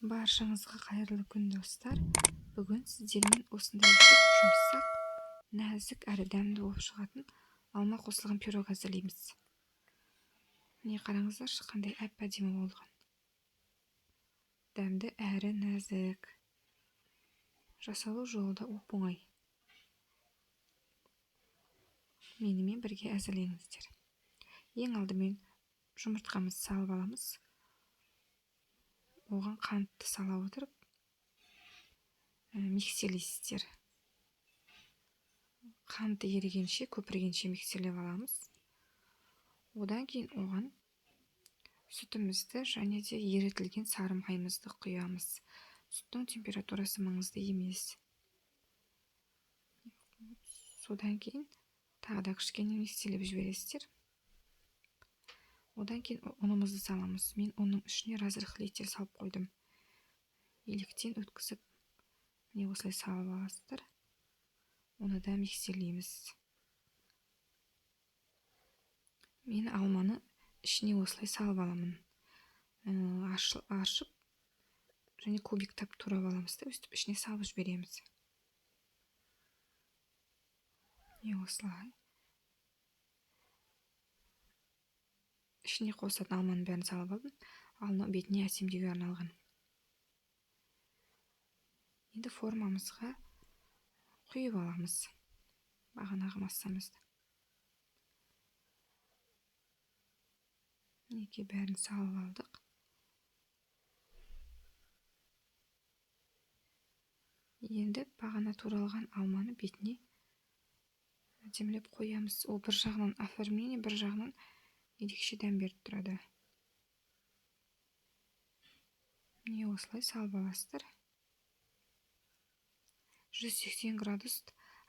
Баршаңызға қайырлы күн, достар. Бүгін сіздермен осындай жұп-жұмсақ, нәзік әрі дәмді болып шығатын алма қосылған пирог әзірлейміз. Міне қараңыздаршы, қандай әп-әдемі болған. Дәмді әрі нәзік. Жасалу жолы да оп-оңай. Менімен бірге әзірлеңіздер. Ең алдымен жұмыртқамызды салып аламыз. Оған қантты сала отырып, миксерлейсіздер. Қанты ерігенше, көпіргенше миксерлеп аламыз. Одан кейін оған сүтімізді және де ерітілген сары майымызды құямыз. Сүттің температурасы маңызды емес. Содан кейін тағы да кішкене миксерлеп жібересіздер. Одан кейін ұнымызды саламыз. Мен ұнның ішіне разрыхлитель салып қойдым. Електен өткізіп, міне осылай салып аласыздар. Оны да миксерлейміз. Мен алманы ішіне осылай салып аламын. Аршып және кубиктап турап аламыз да, өстіп ішіне салып жібереміз. Міне осылай. Ішіне қосатын алманың бәрін салып алдым. Ал мынау бетіне әсемдеуге арналған. Енді формамызға құйып аламыз бағанағы массамызды. Мінекей бәрін салып алдық. Енді бағана туралған алманы бетіне әдемілеп қоямыз. Ол бір жағынан оформление, бір жағынан ерекше дәм беріп тұрады. Міне осылай салып аласыздар. 180 градус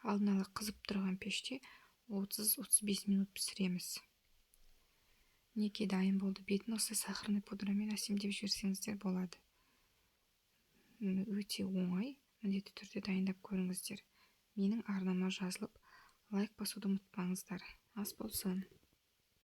алдын ала қызып тұрған пеште 30-35 минут пісіреміз. Мінекей дайын болды. Бетін осы сахарный пудрамен әсемдеп жіберсеңіздер болады. Өте оңай, міндетті түрде дайындап көріңіздер. Менің арнама жазылып, лайк басуды ұмытпаңыздар. Ас болсын.